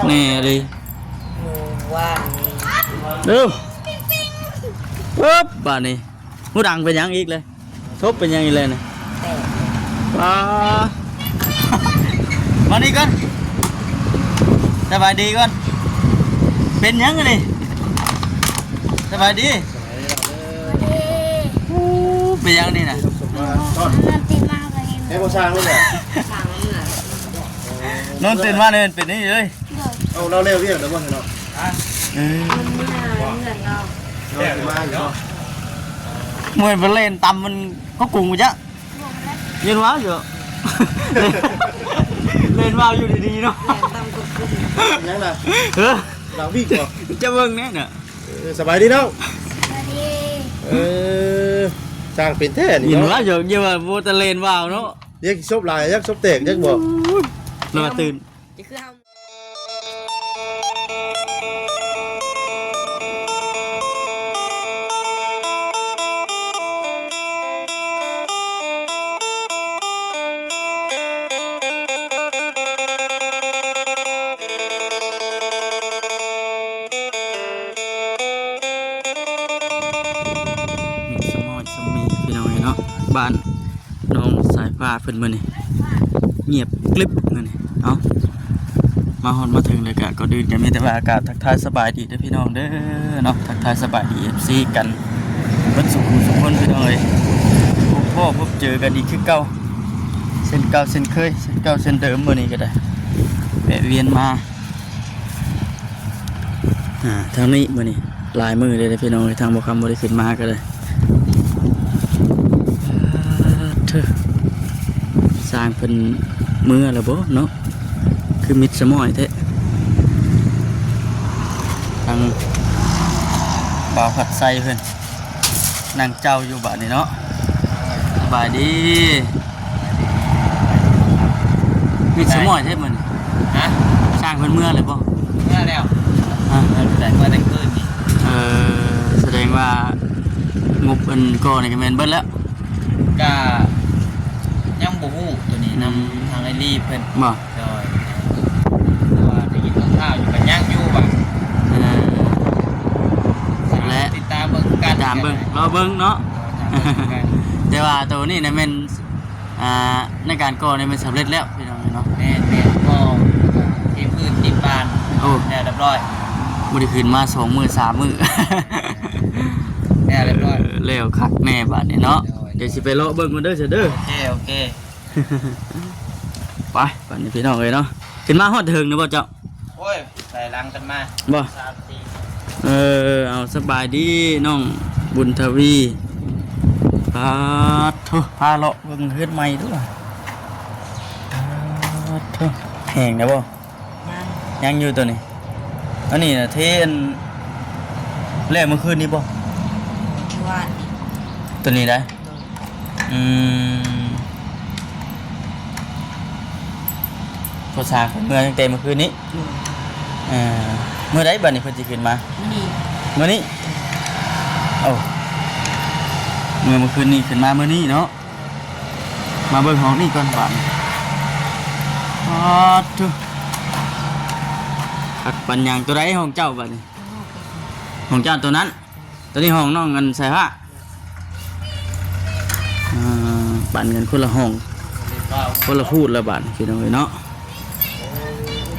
ແນ່ເລີຍ ມື້ວານນີ້ ເອີ ປຶບ ບາດນີ້ ຫູດັງເປັນຫຍັງອີກເລີຍ? ທົບເປັນຫຍັງອີກແລ້ວນີ້? ແຕກ ປາ ມານີ້ກ່ອນ ສະບາຍດີກ່ອນ ເປັນຫຍັງອັນນີ້? ສະບາຍດີ ໂອ້ ເປັນຫຍັງນີ້ນະ? ນອນຕື່ນມາກໍເຫັນ ໃຫ້ບໍ່ສ້າງເລີຍ ນອນຕື່ນມາເລີຍ ເປັນນີ້ເລີຍ. ໂດຍ ເອົາ ລາວແລ້ວວຽກແລ້ວບໍ່ເນາະ? ຮະ? ເອີ ມັນເມື່ອເຮືອນລາວ ລາວຊິມາຢູ່ເນາະ. ເມື່ອຍໄປເລ່ນຕຳມັນກໍກຸງຢູ່ຈ້ະ ເຢັນວ່າຢູ່ ເລ່ນວ່າຢູ່ດີໆເນາະ ແມ່ນຕຳກໍກຸງ ຫຍັງນະ? ເອີ ລາວວິກບໍ່? ຈະເບິ່ງແນ່ນະ. ເອີ ສະບາຍດີເນາະ ສະບາຍດີ. ເອີ ຊ່າງເປັນແທ້ນີ້ເນາະ ເຫັນວ່າຢູ່ ຢູ່ວ່າບໍ່ຕະເລນວ່າວເນາະ ຢາກສົບຫຼາຍ ຢາກສົບແຕກ ຢາກບໍ່? ໂອ້ຍ ລາວຕື່ນ ຈະຄືເຮົາ ມີສະໝອຍສະມີ ພີ່ນ້ອງເອີຍເນາະ ບ້ານ ນ້ອງສາຍຟ້າເພິ່ນມື້ນີ້ ງຽບກຣິບມື້ນີ້. ເອົ້າ ມາຮອດມາເຖິງແລ້ວກະ ກ່ອນອື່ນກະມີແຕ່ວ່າ ກາບທັກທາຍສະບາຍດີເດີພີ່ນ້ອງເດີເນາະ ທັກທາຍສະບາຍດີເອັຟຊີກັນເບິດສູ່ຜູ້ສູ່ຄົນ ພີ່ນ້ອງເອີຍ. ພົບພໍ້ພົບເຈີກັນອີກຄືເກົ່າ ເຊັ່ນເກົ່າເຊັ່ນເຄີຍ ເຊັ່ນເກົ່າເຊັ່ນເດີມ. ມື້ນີ້ກະໄດ້ແວະວຽນມາ ອ່າ ທາງນີ້ມື້ນີ້ຫຼາຍມື້ເລີຍເດີພີ່ນ້ອງເອີຍ ທາງບໍ່ຄຳບໍ່ໄດ້ຂຶ້ນມາກໍໄດ້. ເທີ ຊ່າງເພິ່ນເມືອແລ້ວບໍ່ເນາະ ຄືມິດສະໝອຍແທ້. ທາງບ່າວພັດໄຊເພິ່ນ ນັ່ງເຈົ້າຢູ່ບາດນີ້ເນາະ. ສະບາຍດີ ມິດສະໝອຍແທ້ມື້ນີ້. ຮະ? ຊ່າງເພິ່ນເມືອແລ້ວບໍ່? ເມືອແລ້ວ. ຮະ? ເມືອແຕ່ຄືນນີ້. ເອີ ສະແດງວ່າງົບອັນກໍ່ນີ້ກະແມ່ນເບິດແລ້ວ. ກະຍັງບໍ່ຮູ້ໂຕນີ້ນຳ ອືມ ທາງອ້າຍລີເພິ່ນ. ບໍ່? ໂດຍ ເພາະວ່າໄດ້ຍິນຂ່າວຢູ່ ກະຍັງຢູ່ວ່າ ເອີ ແລະ ຕິດຕາມເບິ່ງຄືກັນ ຕິດຕາມເບິ່ງ ລໍເບິ່ງເນາະ. ໂດຍ ຕາມເບິ່ງຄືກັນ ແຕ່ວ່າໂຕນີ້ນະແມ່ນ ອ່າ ໃນການກໍ່ນີ້ແມ່ນສຳເລັດແລ້ວພີ່ນ້ອງເນາະ. ແມ່ນໆ ກໍ່ທີມພື້ນທີມບານ ໂອ້ ແລ້ວຮຽບຮ້ອຍ ບໍ່ໄດ້ຂຶ້ນມາສອງມື້ສາມມື້ ແລ້ວຮຽບຮ້ອຍ ເອີ ແລ້ວຄັກແນ່ບາດນີ້ເນາະ. ໂດຍ ດຽວຊິໄປເລາະເບິ່ງກ່ອນເດີ ເຊີເດີ. ໂອເຄ ໂອເຄ. ໄປ ບາດນີ້ພີ່ນ້ອງເອີຍເນາະ ຂຶ້ນມາຮອດເທິງແລ້ວບໍ່ເຈົ້າ? ໂອ້ຍ ໄປຫຼັງກັນມາ ບໍ່? ສາມສີ່ ເອີ ເອົາ ສະບາຍດີນ້ອງບຸນທະວີ. ປາດໂທ້ ພາເລາະເບິ່ງເຮືອນໃໝ່ດູ. ປາດໂທ້ ແຫ້ງແລ້ວບໍ່? ຍັງ ຍັງຢູ່ໂຕນີ້. ອັນນີ້ນະ ເທອັນ ແລ້ວມື້ຄືນນີ້ບໍ່? ວານນີ້ ໂຕນີ້ໄດ໋. ອືມ ພວກຊ່າງເພິ່ນເມືອຕັ້ງແຕ່ມື້ຄືນນີ້. ເອີ ມື້ໃດບາດນີ້ເພິ່ນຊິຂຶ້ນມາ? ມື້ນີ້ ມື້ນີ້. ໂອ້ ເມືອມື້ຄືນນີ້ ຂຶ້ນມາມື້ນີ້ເນາະ. ມາເບິ່ງຫ້ອງນີ້ກ່ອນບາດນີ້. ປາດໂທ້ ຄັກປານຫຍັງ. ໂຕໃດຫ້ອງເຈົ້າບາດນີ້? ຫ້ອງເຈົ້າໂຕນັ້ນ. ໂຕນີ້ຫ້ອງນ້ອງອັນສາຍຟ້າ. ອ່າ ປັນກັນຄົນລະຫ້ອງ ຄົນລະພູດລະບາດ ພີ່ນ້ອງເອີຍເນາະ.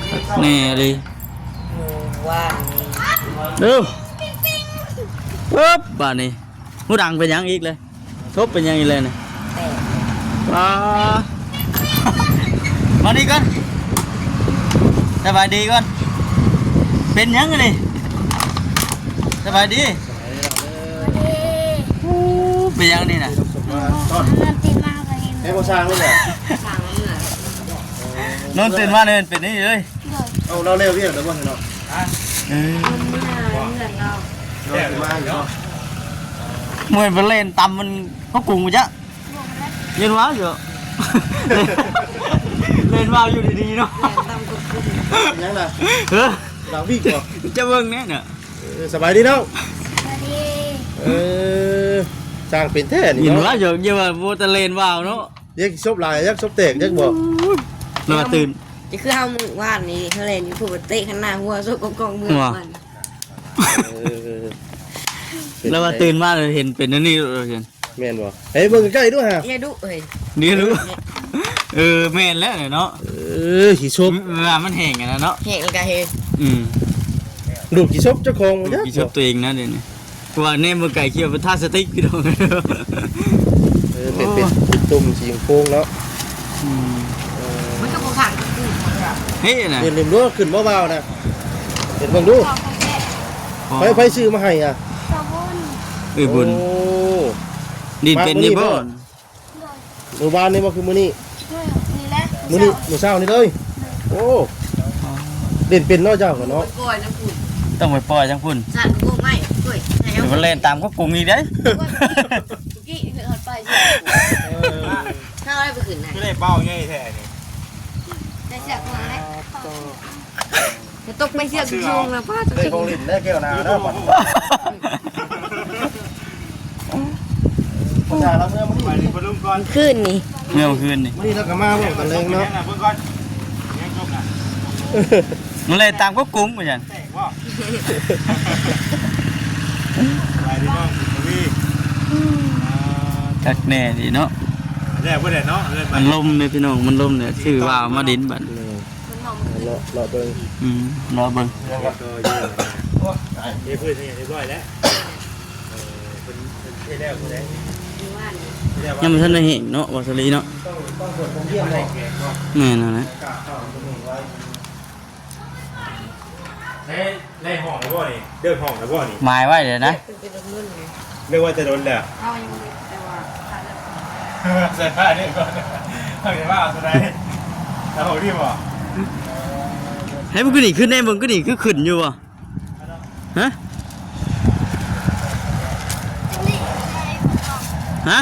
ຄັກແນ່ເລີຍ ມື້ວານນີ້ ເອີ ປຶບ ບາດນີ້ຫູດັງເປັນຫຍັງອີກເລີຍ? ທົບເປັນຫຍັງອີກແລ້ວນີ້? ແຕກ ປາ ມານີ້ກ່ອນ ສະບາຍດີກ່ອນ ເປັນຫຍັງອັນນີ້? ສະບາຍດີ ເປັນຫຍັງນີ້ນະ? ນອນຕື່ນມາກໍເຫັນ ໃຫ້ບໍ່ສ້າງເລີຍ ນອນຕື່ນມາເລີຍ ເປັນນີ້ເລີຍ. ໂດຍ ເອົາ ລາວແລ້ວວຽກແລ້ວບໍ່ເນາະ? ຮະ? ເອີ ມັນເມື່ອເຮືອນລາວ ລາວຊິມາຢູ່ເນາະ. ເມື່ອຍໄປເລ່ນຕຳມັນກໍກຸງຢູ່ຈ້ະ ເຢັນວ່າຢູ່ ເລ່ນວ່າຢູ່ດີໆເນາະ ແມ່ນຕຳກໍກຸງ ຫຍັງນະ? ເອີ ລາວວິກບໍ່? ຈະເບິ່ງແນ່ນະ. ເອີ ສະບາຍດີເນາະ ສະບາຍດີ. ເອີ ຊ່າງເປັນແທ້ນີ້ເນາະ ເຫັນວ່າຢູ່ ຢູ່ວ່າບໍ່ຕະເລນວ່າວເນາະ ຢາກສົບຫຼາຍ ຢາກສົບແຕກ ຢາກບໍ່? ໂອ້ຍ ລາວຕື່ນ ຈະຄືເຮົາມື້ວານນີ້ ເຮົາແລ່ນຢູ່ພຸ້ນ ເຕະຄັນໜ້າຫົວ ໂຊກກອງໆເມືອງ ເອີ ແລ້ວວ່າຕື່ນມາແລ້ວເຫັນເປັນອັນນີ້ໂລດວ່າຊັ້ນ. ແມ່ນບໍ່? ໃຫ້ເບິ່ງໃກ້ໆດູຫາ ຢ່າດຸເອີຍ ເດ ເອີ ແມ່ນແລ້ວເນາະ. ເອີ ຂີ້ສົບ ເວລາມັນແຫ້ງຫັ້ນນະເນາະ ແຫ້ງແລ້ວກະເຮັດ ອືມ ດູດຂີ້ສົບເຈົ້າຂອງ ດູດຂີ້ສົບຕົວເອງນະ ດຽວນີ້ ເພາະວ່າແນມບໍ່ໄກ ຄິດວ່າເປັນທາສຕິກ ພີ່ນ້ອງ. ເອີ ເປັນ ເປັນ ເປັນຕຸ່ມສີໂຄງເນາະ. ອືມ ເອີ ມັນກໍບໍ່ຄັກ ເຮັດນະ ເຫັນເຫັນບໍ່? ຂຶ້ນບໍ່ວາວນະ ເຫັນເບິ່ງດູ. ໃຜ ໃຜຊື້ມາໃຫ້ອະ? ສາວບຸນ ເອີ ບຸນ ໂອ້ ດິນເປັນນີ້ບໍ່? ມື້ວານນີ້ບໍ່ ຄືມື້ນີ້? ມື້ນີ້ແຫຼະ ມື້ນີ້ ມື້ເຊົ້ານີ້ເລີຍ. ໂອ້ ຫຼິ້ນເປັນເນາະເຈົ້າກໍເນາະ ຕ້ອງໄປປ່ອຍທາງພຸ້ນ ສັດໂກງໄມ້ ໂອ້ຍ ດຽວມັນແລ່ນຕາມກັບກຸງອີກເດ້. ເມື່ອກີ້ເຮົາໄປ ເອີ ເຮົາໄດ້ໄປຂຶ້ນນະ ຄືໄດ້ເບົາໃຫຍ່ແທ້ນີ້ ໄດ້ເຊືອກມາແລ້ວ. ຈະຕົກໄປເຊືອກສູງແລ້ວ ປ້າ ໄດ້ຂອງຫຼິ້ນແລ້ວແກ້ວນາເດີບັດ. ພາສາລາວເມືອມື້ນີ້ ຄືນນີ້ ເມື່ອຄືນນີ້ ມື້ນີ້ລາວກໍມາພ້ອມກັນເລີຍເນາະ. ມັນເລີຍຕາມກໍກຸ້ງວ່າຊັ້ນ. ຄັກແນ່ດີເນາະ ແລ້ວບໍ່ໄດ້ເນາະ ມັນລົມເດ້ພີ່ນ້ອງ ມັນລົມເດ້ ຊື້ວ່າວມາດິນບັດ. ເລາະ ເລາະເບິ່ງ ອືມ ເລາະເບິ່ງ ເຮັດພື້ນໃຫ້ຮຽບຮ້ອຍແລ້ວ ເອີ ເພິ່ນ ເພິ່ນເຮັດແລ້ວ ເພິ່ນໄດ້ ຍັງບໍ່ທັນໄດ້ແຫ້ງເນາະ ບໍ່ສາລີເນາະ. ແມ່ນນັ້ນແຫຼະ ໄດ້ ໄດ້ຫ້ອງແລ້ວບໍ່ນີ້? ເລື່ອງຫ້ອງແລ້ວບໍ່ນີ້? ໝາຍໄວ້ເລີຍນະ ເລື່ອງວ່າຈະດົນແລ້ວ ເຮົາຍັງ ແຕ່ວ່າ ໃສ່ຜ້ານີ້ກ່ອນ ເຮົາຊິວ່າເອົາຕົວໃດ? ເອົາຫ້ອງນີ້ບໍ່? ໃຫ້ເບິ່ງຄືນີ້ ຄືແນມເບິ່ງຄືນີ້ ຄືຂຶ້ນຢູ່ບໍ່? ຮະ? ຮະ?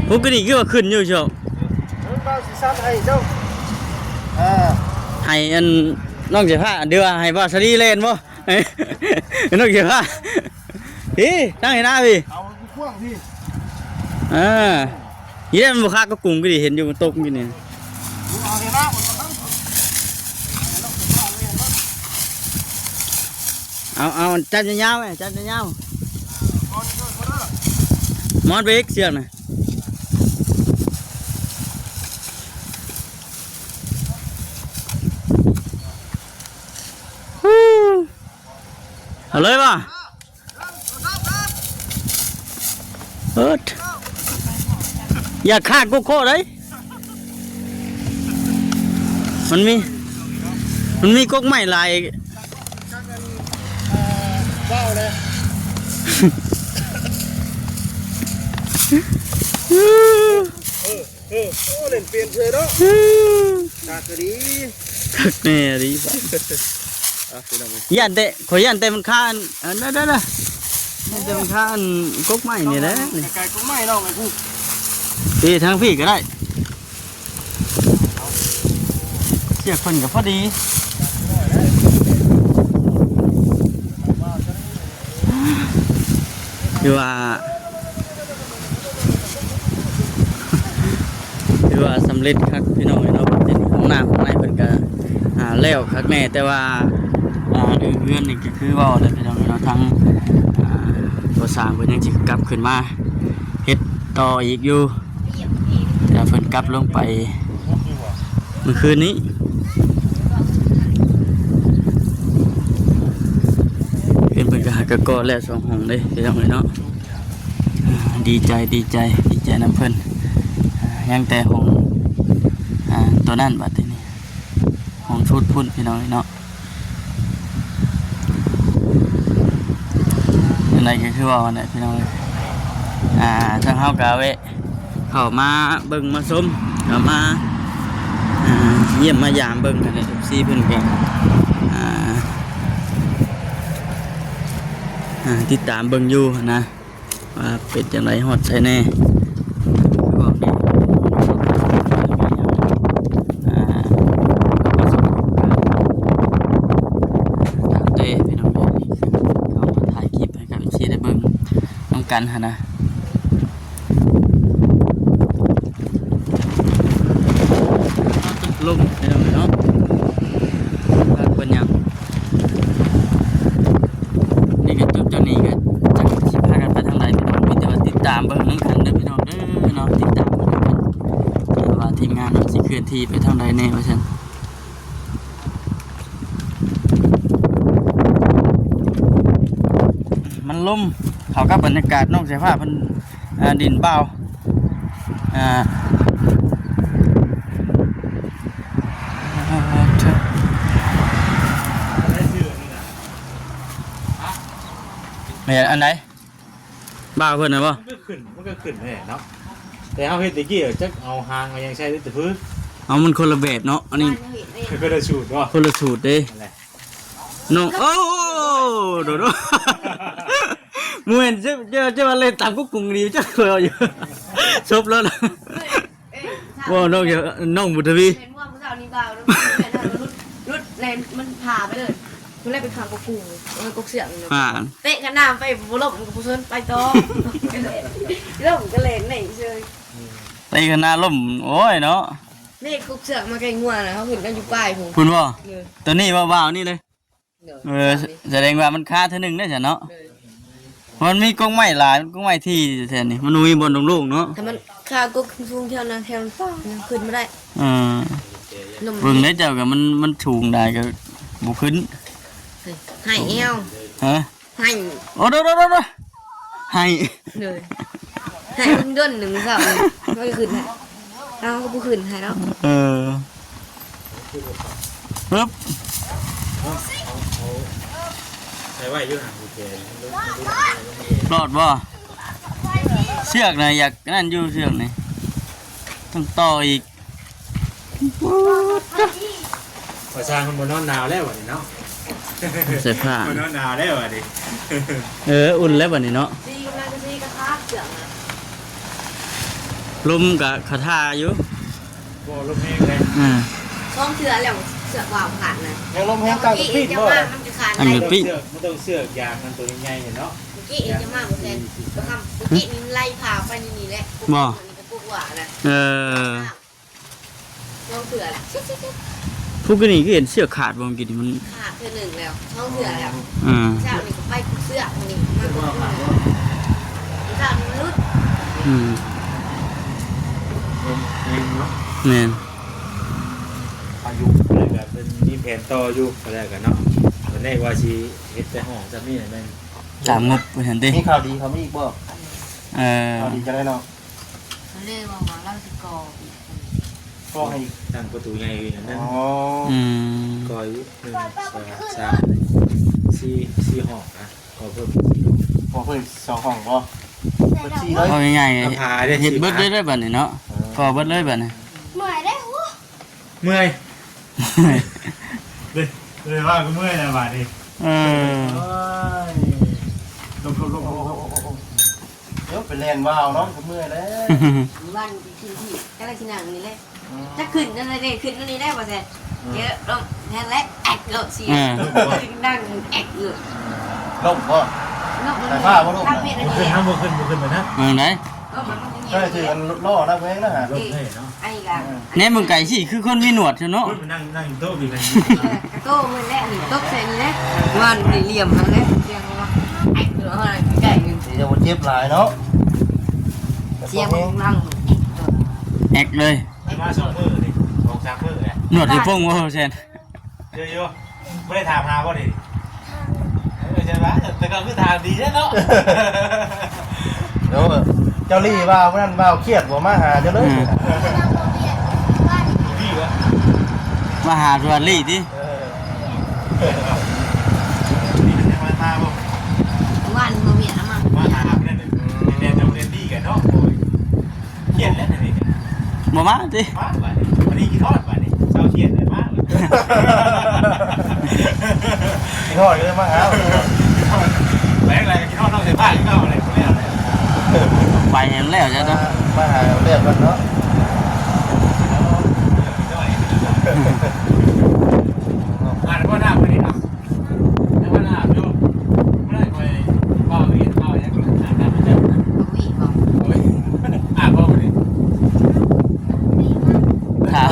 ໂອ້ ຄືນີ້ຄືວ່າຂຶ້ນຢູ່ເຈົ້າ ເອີ ບ່າວຊິສັ່ນໃຫ້ເຈົ້າ ເອີ ໃຫ້ອັນ ນ້ອງເສຍຜ້າ ຫຼືວ່າໃຫ້ບ່າວສາລີແລ່ນບໍ່? ນ້ອງເສຍຜ້າ ພີ້ ຕັ້ງໃຫ້ໜ້າພີ້ ເອົາກວ້າງພີ້ ເອີ ອີແລ້ວມັນບໍ່ຄັກກໍກຸງກໍດີ ເຫັນຢູ່ມັນຕົກຢູ່ນີ້ ເອົາ ເອົາ ຈັບຍາວໆ ຈັບຍາວໆ ມອນໄປອີກ ເຊືອກນະ. ເອົາເລີຍວ່າ ເອີດ ຢ່າຂາດກົກໂຄໄດ໋ ມັນມີ ມັນມີກົກໄມ້ຫຼາຍ ເອີ ເອີ ໂອ້ ຫຼິ້ນເປັນເຊີຍເນາະ ອືມ ຕາກະດີ ຄັກແນ່ດີ ອ່ະ ພີ່ນ້ອງເອີຍ ຢ້ານແຕ່ ຂ້ອຍຢ້ານແຕ່ມັນຄາອັນ ອັນນັ້ນ ຢ້ານແຕ່ມັນຄາອັນກົກໄມ້ນີ້ແຫຼະ ໄກໆກົກໄມ້ນ້ອງໄອ້ຜູ້ ເອີ ທາງພີ້ກໍໄດ້ ເຊືອກເພິ່ນກໍພໍດີ ຖືວ່າ ຖືວ່າສຳເລັດຄັກພີ່ນ້ອງເອີຍເນາະ ເປັນຫ້ອງນ້ຳ ຫ້ອງໃນເພິ່ນກະ ອ່າ ແລ້ວຄັກແນ່ ແຕ່ວ່າ ອ່າ ເລື່ອງເຮືອນນີ້ກໍຄືເວົ້າແຫຼະພີ່ນ້ອງເອີຍເນາະ ທາງ ອ່າ ກໍ່ສ້າງເພິ່ນຍັງຊິກັບຂຶ້ນມາເຮັດຕໍ່ອີກຢູ່ ແຕ່ເພິ່ນກັບລົງໄປ ມື້ຄືນນີ້ ເພິ່ນ ເພິ່ນກໍຫາກໍກໍ່ແລ້ວສອງຫ້ອງເດ້ ພີ່ນ້ອງເອີຍເນາະ ອ່າ ດີໃຈ ດີໃຈ ດີໃຈນຳເພິ່ນ ອ່າ ຍັງແຕ່ຫ້ອງ ອ່າ ຕົວນັ້ນ ບາດທີນີ້ ຫ້ອງຊຸດພຸ້ນ ພີ່ນ້ອງເອີຍເນາະ. ຈັ່ງໃດກໍຄືເວົ້າຫັ້ນແຫຼະພີ່ນ້ອງເອີຍ ອ່າ ທາງເຮົາກໍແວະເຂົ້າມາເບິ່ງມາຊົມ ເຂົ້າມາ ອ່າ ຢ້ຽມມາຢາມເບິ່ງຫັ້ນແຫຼະ ເອັຟຊີເພິ່ນກໍ ອ່າ ອ່າ ຕິດຕາມເບິ່ງຢູ່ຫັ້ນນະ. ວ່າເປັນຈັ່ງໃດ ຮອດໃສແນ່ ບອກແນ່ ອ່າ ປະສົບການ ຕາມແຕ່ພີ່ນ້ອງເອີຍ ເຮົາມາຖ່າຍຄລິບໃຫ້ກັບເອັຟຊີໄດ້ເບິ່ງນຳກັນຫັ້ນນະ ລົມພີ່ນ້ອງເອີຍ ທີ່ໄປທາງໃດແດ່ວ່າຊັ້ນ. ມັນລົມເຂົ້າກັບບັນຍາກາດນ້ອງສາຍຟ້າເພິ່ນ ອ່າ ດິນບ່າວ ອ່າ ແມ່ນອັນໃດ? ບ່າວເພິ່ນນະບໍ່? ມັນກໍຂຶ້ນ ມັນກໍຂຶ້ນແຫຼະເນາະ ແຕ່ເຮົາເຮັດແຕ່ກີ້ ຈັກເອົາຫາງເອົາຫຍັງໃສ່ແຕ່ພື ເອົາມັນຄົນລະແບບເນາະ ອັນນີ້ ຄົນລະສູດບໍ່? ຄົນລະສູດເດ້ ນັ້ນແຫຼະ ນ້ອງ ໂອ້ ໂດດ ໂດດ ບໍ່ແມ່ນ ເຈົ້າ ເຈົ້າ ເຈົ້າວ່າເຫຼັ້ນຕາມກຸກກຸງນີ້ ຈັກຂ້ອຍເວົ້າຢູ່ ສົບແລ້ວນະ. ເອີ ເວົ້ານ້ອງ ນ້ອງບຸດທະວີ ເຫັນວ່າຜູ້ສາວນີ້ບ່າວ ແມ່ນ ຫຼຸດ ຫຼຸດແລ່ນ ມັນພາໄປເລີຍ ມັນເລີຍໄປຂັງກົກກຸງ ເອີ ກົກເຊືອກນີ້ ອ່າ ເຕະຂະໜາໄປບໍ່ລົ້ມ ມັນກໍບໍ່ສົນ ໄປຕໍ່ ລົ້ມກໍແລ່ນໜີເຊີຍ ເຕະຂະໜາລົ້ມ ໂອ້ຍເນາະ ນີ້ກົກເຊືອກມາໃກ້ງົວນະ ເຮົາຂຶ້ນກັນຢູ່ປາຍພຸ້ນ ພຸ້ນບໍ່? ເອີ ໂຕນີ້ບໍ່ ບ່າວນີ້ເລີຍ. ໂດຍ ເອີ ສະແດງວ່າມັນຄາເທື່ອໜຶ່ງເດ້ຊັ້ນເນາະ ໂດຍ ມັນມີກົກໄມ້ຫຼາຍ ມັນກົກໄມ້ທີ່ແທ້ນີ້ ມັນບໍ່ມີບ່ອນໂລ່ງໆເນາະ ຖ້າມັນຄາກົກສູງໆແຖວນັ້ນແຖວນັ້ນ ຍັງຂຶ້ນບໍ່ໄດ້ ເອີ ເບິ່ງເດ້ເຈົ້າ ກໍມັນ ມັນສູງຫຼາຍກໍບໍ່ຂຶ້ນ ໄຫ້ແອວ ຮະ? ໄຫ້ ໂອ້ ໂດ ໂດ ໂດ ໂດ ໄຫ້ ໂດຍ ໄຫ້ເພິ່ນດົນໜຶ່ງເຊົ້ານີ້ ມັນກໍຂຶ້ນໃຫ້ ເຮົາກໍບໍ່ຂຶ້ນໃຫ້ເນາະ ເອີ ປຶບ ເອົາ ເອົາ ເອົາໃສ່ໄວ້ຢູ່ຫັ້ນ ໂອເຄ ລອດບໍ່? ເຊືອກນະ ຢາກນັ້ນຢູ່ ເຊືອກນີ້ ຕ້ອງຕໍ່ອີກ. ວ່າຊ່າງ ມັນບໍ່ນອນໜາວແລ້ວບັດນີ້ເນາະ ໃສ່ຜ້າ ບໍ່ນອນໜາວແລ້ວບັດນີ້ ເອີ ອຸ່ນແລ້ວບັດນີ້ເນາະ ຊີກຳລັງຊິກະທາເຄື່ອງນະ ລົມກະຂະທາຢູ່ ບໍ່ ລົມແຮງເດ້ ອ່າ ສອງເທື່ອແລ້ວ ເຊືອກວ່າວຂາດນະ ຍັງລົມແຮງ ກາງກະປີ້ນບໍ່ ອັນນີ້ປີ້ນ ມັນຕ້ອງເຊືອກ ມັນຕ້ອງເຊືອກຢາງ ມັນໂຕໃຫຍ່ໆເນາະ ເມື່ອກີ້ນີ້ຈະມາບໍ່ແຊນ ກໍຄຳ ເມື່ອກີ້ນີ້ໄລ່ພາໄປນີ້ແຫຼະ ບໍ່ ນີ້ກໍປົກວ່ານະ ເອີ ສອງເທື່ອແລ້ວ ພຸ້ນ ຄືນີ້ຄືເຫັນເຊືອກຂາດບໍ່ ເມື່ອກີ້ນີ້ມັນຂາດເທື່ອໜຶ່ງແລ້ວ ສອງເທື່ອແລ້ວ ອ່າ ເຊົ້ານີ້ກໍໄປເຊືອກນີ້ ມັນບໍ່ ເຊົ້ານີ້ມັນຫຼຸດ ອືມ ລົມແຮງເນາະ ແມ່ນ ອາຍຸ ແລ້ວກໍເພິ່ນມີແຜນຕໍ່ຢູ່ ກໍແລ້ວກັນເນາະ ຕອນແລກວ່າຊິເຮັດແຕ່ຫ້ອງຊ່ຳນີ້ແມ່ນ ຕາມງົບວ່າຊັ້ນຕິ ມີຂ່າວດີເຂົາມາອີກບໍ່? ເອີ ຂ່າວດີຈັ່ງໃດເນາະ? ເຂົາເລີຍວ່າ ວ່າລາວຊິກໍ່ອີກ ກໍ່ໃຫ້ອີກ ຕັ້ງປະຕູໃຫຍ່ອີກອັນໜຶ່ງ ອໍ ອືມ ກໍ່ອີກໜຶ່ງ ສອງ ສາມ ສີ່ ສີ່ຫ້ອງນະ ກໍ່ເພີ່ມອີກສີ່ຫ້ອງ ກໍ່ເພີ່ມສອງຫ້ອງບໍ່? ເບິດສີ່ເລີຍ ເອົາງ່າຍໆ ເຮັດເບິດເລີຍເດີບັດນີ້ເນາະ ເອີ ກໍ່ເບິດເລີຍບັດນີ້ ເມື່ອຍເດ້ ໂອ້ ເມື່ອຍ ເລີຍ ເລີຍວ່າກໍເມື່ອຍແລ້ວບາດນີ້ ເອີ ໂອ້ຍ ລົບໆໆໆ ດຽວໄປແລ່ນວາວເນາະ ກໍເມື່ອຍແລ້ວ ວັນກິນທີ່ກະລະຊິນັ່ງນີ້ແຫຼະ ອືມ ຈັກຂຶ້ນນັ້ນແຫຼະ ຂຶ້ນນັ້ນນີ້ແຫຼະວ່າແຊ ອືມ ເອີ ລົງແຮງແຫຼະ ແອັກໂລດຊິ ເອີ ນັ່ງແອັກໂລດ ລົງບໍ່? ລົງ ສາຍຟ້າບໍ່ລົງ ບໍ່ຂຶ້ນ ບໍ່ຂຶ້ນ ບໍ່ຂຶ້ນໄປນະ ເມືອງໃດ? ເອີ ມັນ ເອີ ຖືອັນລໍ້ນະ ແພງນະ ລົງແທ້ເນາະ ອັນນີ້ກໍ ແນມເບິ່ງໄກຊິຄືຄົນມີໜວດຊັ້ນເນາະ ໂອ້ຍ ມັນນັ່ງ ນັ່ງຢູ່ໂຕະນີ້ ເອີ ກະໂຕະເພິ່ນແຫຼະ ນີ້ຕົກໃສ່ນີ້ແຫຼະ ວານນີ້ຫຼ່ຽມຫັ້ນແຫຼະ ສຽງວ່າ ແອັກໂລດ ໃກ້ ຊິບໍ່ເຈັບຫຼາຍເນາະ ສຽງມັນດັງ ແອັກໂລດ ແອັກເລີຍ ໄປມາສອງມື້ນີ້ ສອງສາມມື້ແຫຼະ ໜວດຢູ່ພົງບໍ່ແຊນ? ເຈີຢູ່ ບໍ່ໄດ້ຖາມຫາບໍ່ນີ້? ເອີ ຈັ່ງວ່າ ແຕ່ກໍຄືຖາມດີແທ້ເນາະ ໂອ້ ເຈົ້າລີ້ວ່າມື້ນັ້ນວ່າຄຽດບໍ່ມາຫາເຈົ້າເລີຍ ອືມ ລີ້ວະ ມາຫາຊວນລີ້ຕິ ເອີ ລີ້ຍັງບໍ່ໄດ້ມາບໍ່? ວານມາວຽກນຳ ມາຫາເພິ່ນ ອືມ ແຕ່ເຈົ້າບໍ່ໄດ້ລີ້ກັນເນາະ ໂອ້ຍ. ຄຽດແລ້ວນີ້ ບໍ່ມາຕິ ມາບາດນີ້ ບາດນີ້ຄິດຮອດບາດນີ້ ເຊົາຄຽດແລ້ວມາ ຄິດຮອດກໍເລີຍມາຫາ ໄປທາງໃດກໍຄິດຮອດນ້ອງສາຍຟ້າຄືເກົ່າແຫຼະ ບໍ່ແລ້ວແຫຼະ ໄປໃຫ້ມັນແລ້ວຊະເນາະ ມາຫາແລ້ວກ່ອນເນາະ ອ່ານບໍ່ໄດ້ມື້ນີ້ເນາະ ແຕ່ວ່າອາບຢູ່ ບໍ່ໄດ້ ຂ້ອຍເວົ້າເຮັດເວົ້າຫຍັງ ອາບນ້ຳໃຫ້ເຈົ້າ ບໍ່ມີບໍ່ ໂອ້ຍ ອາບບໍ່ມື້ນີ້ ຖ້າ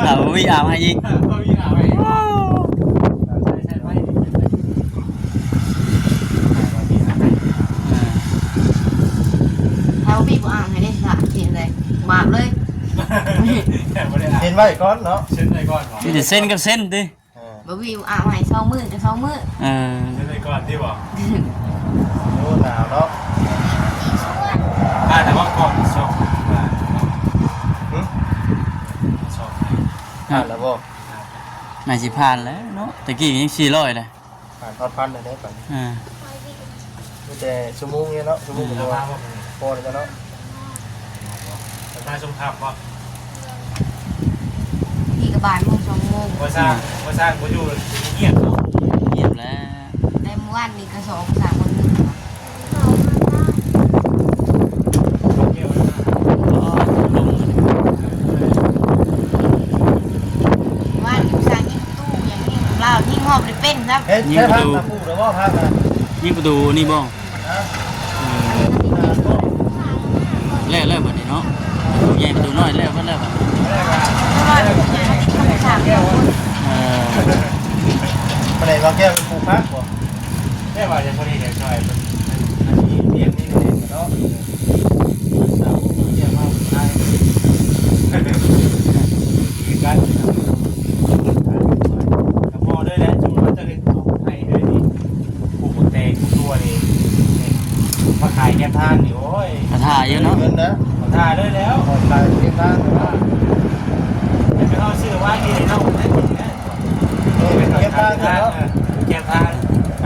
ຖ້າບໍ່ມີອາບໃຫ້ອີກ ຖ້າບໍ່ມີອາບໃຫ້ອີກ ໃສ່ ໃສ່ໄວ້ ຖ້າບໍ່ມີອາບໃຫ້ ຖ້າບໍ່ມີບໍ່ອາບໃຫ້ເດ້ ຖ້າເຮັດໃດ ອາບເລີຍ. ບໍ່ໄດ້ອ່ານ ເຊັນໄວ້ກ່ອນເນາະ ເຊັນໄວ້ກ່ອນເນາະ ມີແຕ່ເຊັນກັບເຊັນຕິ. ເອີ ບໍ່ມີ ອ່ານໃຫ້ສອງມື້ກໍສອງມື້. ເອີ ເຊັນໄວ້ກ່ອນຕິບໍ? ໂອ້ ໜາວເນາະ ອ່ານແລ້ວບໍ່ກ່ອນສອບ ຫຶ? ຜ່ານແລ້ວບໍ່? ໜ້າຊິຜ່ານແລ້ວເນາະ ແຕ່ກີ້ຍັງສີ່ຮ້ອຍເລີຍ. ຜ່ານຮອດພັນແລ້ວເດ້ບັດນີ້. ອ່າ ມີແຕ່ຊົ່ວໂມງນີ້ເນາະ ຊົ່ວໂມງ ອືມ ກໍພໍແລ້ວເນາະ. ມາຊົງຄ່ຳບໍ່? ນີ້ກໍບ່າຍໂມງ ສອງໂມງ. ບໍ່ສ້າງ ອືມ ບໍ່ສ້າງບໍ່ຢູ່ ງຽບເນາະ ງຽບແລ້ວ. ແຕ່ມື້ວານນີ້ກໍສອງ ສາມຄົນ. ວ່າຢູ່ສາງຍິງຕູ້ຫຍັງຍິງລາວຍິງຮອບໄດ້ເປັນຊ້ຳ. ເຮັດ ຍິງປະຕູ ໃຊ້ພັກນະປູກແລ້ວບໍ່ ພັກນະ? ຍິງປະຕູນີ້ບໍ່? ຮະ? ເອີ ແລ້ວ ແລ້ວບັດນີ້ເນາະ ປະຕູໃຫຍ່ປະຕູນ້ອຍແລ້ວເບິດແລ້ວບັດນີ້. ເອີ ປະເດກວ່າແກ້ວເປັນປູກຜັກບໍ່? ແຕ່ວ່າຍັງບໍ່ໄດ້ເຮັດຊ່ອຍເພິ່ນ ອັນ ອັນນີ້ວຽກນີ້ເນາະ ເຊົາເກັບມາຂາຍຄືກັນ. ກໍພໍເລີຍແຫຼະ ຊຸມເຮົາຈະເຮັດໄຮ່ເລີຍນີ້ ປູກບັກແຕງປູກຖົ່ວນີ້ ມາຂາຍແຄມທາງນີ້ ໂອ້ຍ ກະຖ້າຢູ່ເນາະ ເງິນນະ ກະຖ້າເລີຍແລ້ວ ຂາຍແຄມທາງ. ແຕ່ເຮົາຊື້ວ່ານີ້ເນາະ ໄດ້ຜົນແລ້ວ. ເອີ ເກັບທາງເນາະ ເກັບທາງ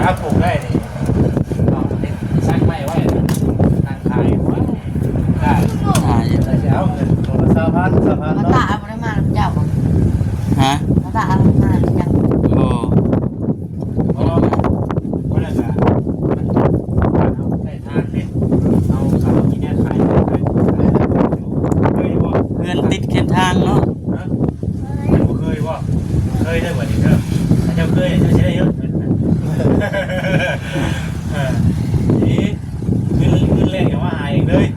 ຖ້າປູກໄດ້ນີ້ ເອົາໄປຊັກໄມ້ໄວ້ນາງຂາຍ ໄດ້ ໄດ້ຊິເອົາເງິນໂຕລະຊາວພັນ ຊາວພັນເນາະ. ຕາບໍ່ໄດ້ມານຳເຈົ້າບໍ່? ຮະ? ຕາບໍ່ໄດ້ມານຳເຈົ້າບໍ່? ບໍ່ ບໍ່ໄດ້ມາ ບໍ່ໄດ້ກະ ມັນ ເຮົາໄດ້ທາງເດ້ ເຮົາ ເຮົາມີແນວຂາຍ ເຄີຍບໍ່? ເຮືອນຕິດເຄັນທາງເນາະ. ຮະ? ບໍ່ເຄີຍບໍ່? ເຄີຍເດີບັດນີ້ເດີ ຖ້າເຈົ້າເຄີຍເຈົ້າຊິໄດ້ເງິນ. ເອີ ນີ້ ເງິນ ເງິນແລ່ນເຂົ້າມາຫາເອງເລີຍ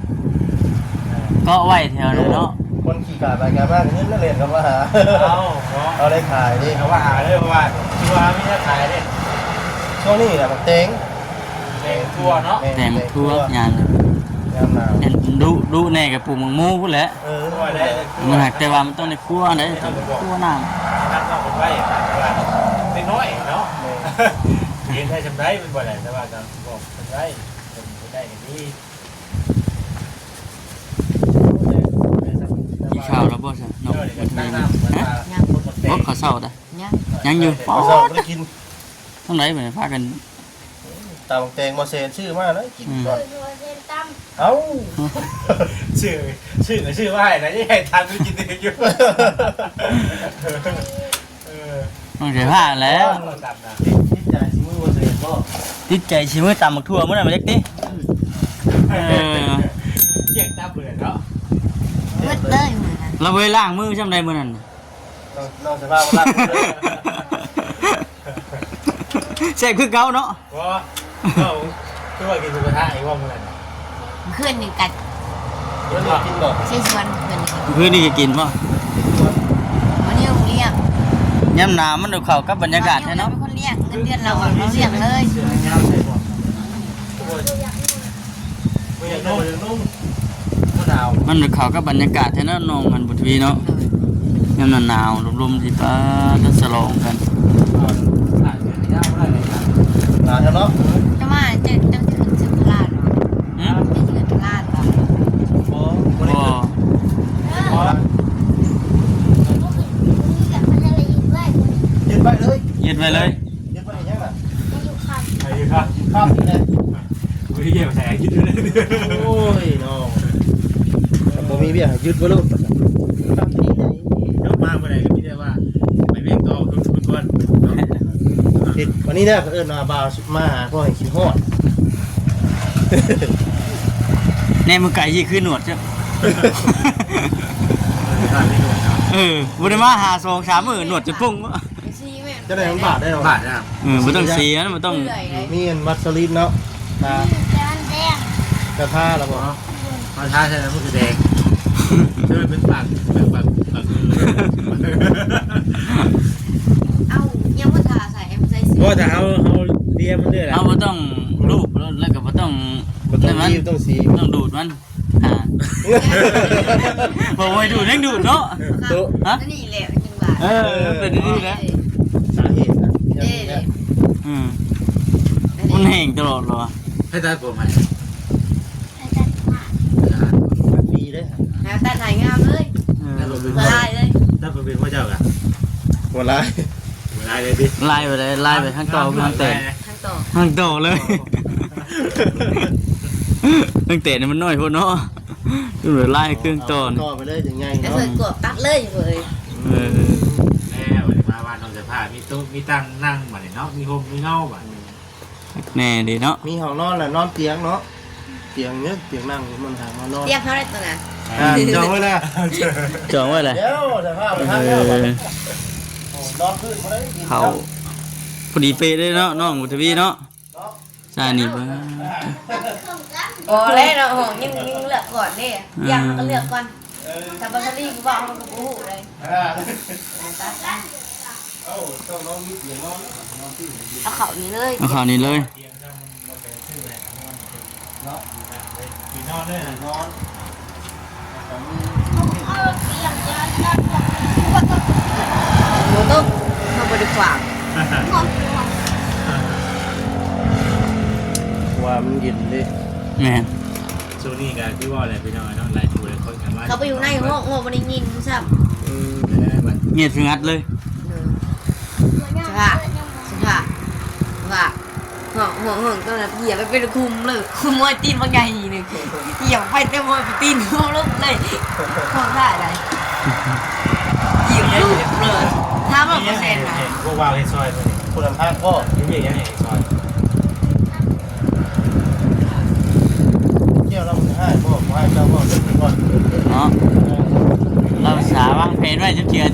ເກາະໄວ້ແຖວນັ້ນເນາະ. ຄົນຂີ່ກາດໄປກາດມາ ເງິນແລ່ນເຂົ້າມາຫາ. ເອົາເນາະ ເອົາໄດ້ຂາຍເດ້ ເອົາມາຫາເລີຍ ເພາະວ່າຄືວ່າມີແນວຂາຍເດ້ ຊ່ວງນີ້ນະ ໝາກແຕງ ແຕງຖົ່ວເນາະ ແມ່ນ ແຕງຖົ່ວ ແຕງຖົ່ວ ຍາມ ຍາມໜາວ ເຫັນດຸ ດຸແດ່ກໍປູກໝາກໂມພຸ້ນແຫຼະ. ເອີ ມັນຫາກແຕ່ວ່າມັນຕ້ອງໄດ້ຄົວໄດ໋ ຕ້ອງໄດ້ຄົວນ້ຳ ນັກເຮົາເພິ່ນໄວ້ ເດັກນ້ອຍເນາະ ແມ່ນ ເຮັດໄດ້ຊ່ຳໃດມັນບໍ່ໄດ້ ແຕ່ວ່າກໍບອກເພິ່ນໄວ້ ເພິ່ນເຮັດໄດ້ກໍດີ. ກິນເຂົ້າແລ້ວບໍ່ຊັ້ນ ນ້ອງ? ຮະ? ຍັງ ບໍ່ ເຂົ້າເຊົ້າດາ ຍັງ ຍັງຢູ່. ເຂົ້າເຊົ້າບໍ່ໄດ້ກິນ ທາງໃດບັດນີ້ ພາກັນ ຕຳແຕງບໍ່ແຊນຊື້ມາແລ້ວກິນກ່ອນ. ອືມ ເອົ້າ ຊື້ ຊື້ ຊື້ມາໃຫ້ນະ ຍັງໃຫ້ທານກິນເອງຢູ່. ເອີ ຕ້ອງໃຊ້ຜ້າແຫຼະ ເອີ ຕຳນະ ຕິດ ຕິດໃຈຊິມືບໍ່ແຊນບໍ່? ຕິດໃຈຊິມືຕຳໝາກຖົ່ວມື້ນັ້ນມາຈັກຕິ. ເອີ ເອີ ກ້ຽງຕຳເບີດເນາະ ເບິດເລີຍມື້ນັ້ນ ລາວບໍ່ໄດ້ລ້າງມືຊ່ຳໃດມື້ນັ້ນ. ນ້ອງ ນ້ອງສະພາບບໍ່ລ້າງມືເລີຍ ແຊບຄືເກົ່າເນາະ. ບໍ່ ເຈົ້າຄືວ່າກິນໝູກະທະອີກບໍ່ມື້ນັ້ນ? ມື້ຄືນນີ້ກັນ ມື້ຄືນກິນບໍ່? ເຊຊວນມື້ຄືນນີ້ ມື້ຄືນນີ້ກໍກິນບໍ່? ມື້ນີ້ເຮົາລ້ຽງ ຍາມໜາວມັນເຂົ້າກັບບັນຍາກາດແທ້ເນາະ. ເຮົາເປັນຄົນລ້ຽງ ເງິນເດືອນເຮົາ ເຮົາລ້ຽງເລີຍ. ມັນເຂົ້າກັບບັນຍາກາດແທ້ເນາະ ນ້ອງອັນບຸດທະວີເນາະ. ໂດຍ ຍາມໜາວໆ ລົມໆ ຊິປາດ ສະຫຼອງກັນ. ຫຼາຍເນາະ ຈະມາ ຈະ ຈະຂຶ້ນເຊີງພະລາດບໍ່? ຫຶ? ຈະຂຶ້ນພະລາດບໍ່? ບໍ່ ບໍ່ໄດ້ຂຶ້ນ ບໍ່ ບໍ່ ຍຶດໄວ້ເລີຍ ຍຶດໄວ້ເລີຍ ຍຶດໄວ້ເລີຍ. ຍຶດໄວ້ຫຍັງລະ? ຢູ່ຄ່ຳ ຢູ່ຄ່ຳ ຢູ່ຄ່ຳນີ້ແຫຼະ. ບໍ່ໄດ້ກ່ຽວໃສ່ຍຶດເລີຍ. ໂອ້ຍເນາະ ບໍ່ມີວຽກໃຫ້ຍຶດບໍ່ລູກ. ເຈົ້າມາມື້ໃດກໍມີແຕ່ວ່າໄປວຽກຕໍ່ ທຸກຄົນເນາະ. ເຮັດ ວັນນີ້ແຫຼະ ເອີ້ນວ່າບ່າວມາຫາ ເພາະໃຫ້ຄິດຮອດ. ແນມມື້ໄກຊິຄືໜວດເຈົ້າ. ເອີ ບໍ່ໄດ້ມາຫາສອງສາມມື້ ໜວດຈົນປຸ້ງ. ຈັ່ງໃດມັນບາດໄດ້ເນາະ ບາດນະ. ເອີ ບໍ່ຕ້ອງເສຍນະ ບໍ່ຕ້ອງ ເປື່ອຍເດ້ ມີອັນວັດສະລີນເນາະ ຕາ ແຕ່ມັນແດງ ກະທາລະບໍ່? ເອົາ ເອົາທາໃສ່ແລ້ວມັນກໍແດງ ຈະເປັນປາກ ເປັນປາກ ປາກມື. ເອົາ ຍັງບໍ່ທາໃສ່ ໃສ່ສີ ບໍ່ ຖ້າເຮົາ ເຮົາລຽມມັນເລີຍລະ ເຮົາບໍ່ຕ້ອງລູບ ແລ້ວກໍບໍ່ຕ້ອງ ບໍ່ຕ້ອງ ນີ້ມັນ ບໍ່ຕ້ອງສີ ບໍ່ຕ້ອງດູດມັນ. ອ່າ ບໍ່ໄວ້ດູດຍັງດູດເນາະ ໂຕະ ຮະ ອັນນີ້ແຫຼະ ຈັ່ງວ່າ ເອີ ເປັນອັນນີ້ແຫຼະ ສາເຫດນະ ເດ້ ເດ້ ອືມ ມັນແຫ້ງຕະຫຼອດເລີຍ ໃຫ້ຕັດຜົມໃຫ້ ໃຫ້ຕັດ ມັນຟຣີເດ້ ຫາຕັດໃຫ້ງາມເລີຍ ເອີ ບໍ່ລາຍເລີຍ ຕັດຜົມເປັນພວກເຈົ້າກະ ບໍ່ລາຍ ບໍ່ລາຍເລີຍຕິ ລາຍໄປເລີຍ ລາຍໄປທາງຕໍ່ ທາງແຕນ ທາງຕໍ່ ທາງຕໍ່ເລີຍ ທາງແຕນນີ້ມັນນ້ອຍໂພດເນາະ ຄືລາຍເຄື່ອງຕໍ່ນີ້ ຕໍ່ໄປເລີຍຈັ່ງໃຫຍ່ ແລ້ວເນາະ ເພິ່ນກວບຕັດເລີຍເວີຍ ເອີ ແລ້ວມາບ້ານນ້ອງເສືອຜ້າ ມີໂຕະມີຕັ່ງນັ່ງບາດນີ້ເນາະ ມີຮົ່ມມີເງົາບາດນີ້ ແນ່ເດເນາະ ມີຫ້ອງນອນແລ້ວ ນອນຕຽງເນາະ ຕຽງເນີ ຕຽງນັ່ງ ມັນຫາມານອນ ຕຽງເຮົາໄດ້ຕົວນະ ອ່າ ຈອງໄວ້ແລ້ວ ຈອງໄວ້ແລ້ວ ດຽວເສືອຜ້າໄປທາງແລ້ວ ເອີ ໂອ້ ນອນພື້ນບໍ່ໄດ້ກິນ ເຂົ້າ ເຂົ້າ ພໍດີເປະເລີຍເນາະ ນ້ອງບຸດທະວີເນາະ ເນາະ ຊານີ້ເບິ່ງ ບໍ່ແລ້ວເນາະ ຫ້ອງຍັງ ຍັງເລືອກກ່ອນເດ້ ອ່າ ຢ່າງເຮົາກໍເລືອກກ່ອນ ຖ້າບໍ່ສະລີບເວົ້າເຮົາກໍບໍ່ຮູ້ເລີຍ ອ່າ ເອົາເຂົ້ານີ້ເລີຍ ເອົາເຂົ້ານີ້ເລີຍ ບໍ່ຕົກ ເຮົາບໍ່ໄດ້ຂວາງ ເພາະວ່າມັນເຢັນເດ້ ແມ່ນ ຊ່ວງນີ້ກໍຄືວ່າແຫຼະພີ່ນ້ອງເນາະ ຫຼາຍຜູ້ຫຼາຍຄົນກໍມາ ເຂົາໄປຢູ່ໃນຫ້ອງ ໂອ້ ບໍ່ໄດ້ຍິນຊ້ຳ ເອີ ງຽບສະຫງັດເລີຍ ເອີ ສະພາບ ສະພາບ ວ່າ ຫ້ອງ ຫ້ອງ ຫ້ອງຕົວນັ້ນ ຢຽບໄປເປັນຂຸມເລີຍ ຂຸມມວຍຕີນບັກໃຫຍ່ໜຶ່ງ ຢຽບໄປແຕ່ມວຍຕີນຫົວລົງເລີຍ ໂຄດຮ້າຍໃດ ຢຽບລຸບເລີຍ ຖາມວ່າເປີເຊັນນະ ພວກວ່າວເຮັດຊ່ອຍ ຜູ້ນຳພາກບໍ່ ມີວຽກຫຍັງໃຫ້ເຮັດຊ່ອຍ ແກ້ວລາວບໍ່ໄດ້ຮ້າຍບໍ່ ບໍ່ໃຫ້ເຈົ້າເວົ້າເລື່ອງນີ້ກ່ອນ ເນາະ ລາວອຸດສ່າວາງແຜນໄວ້ ຈັກເທື່ອ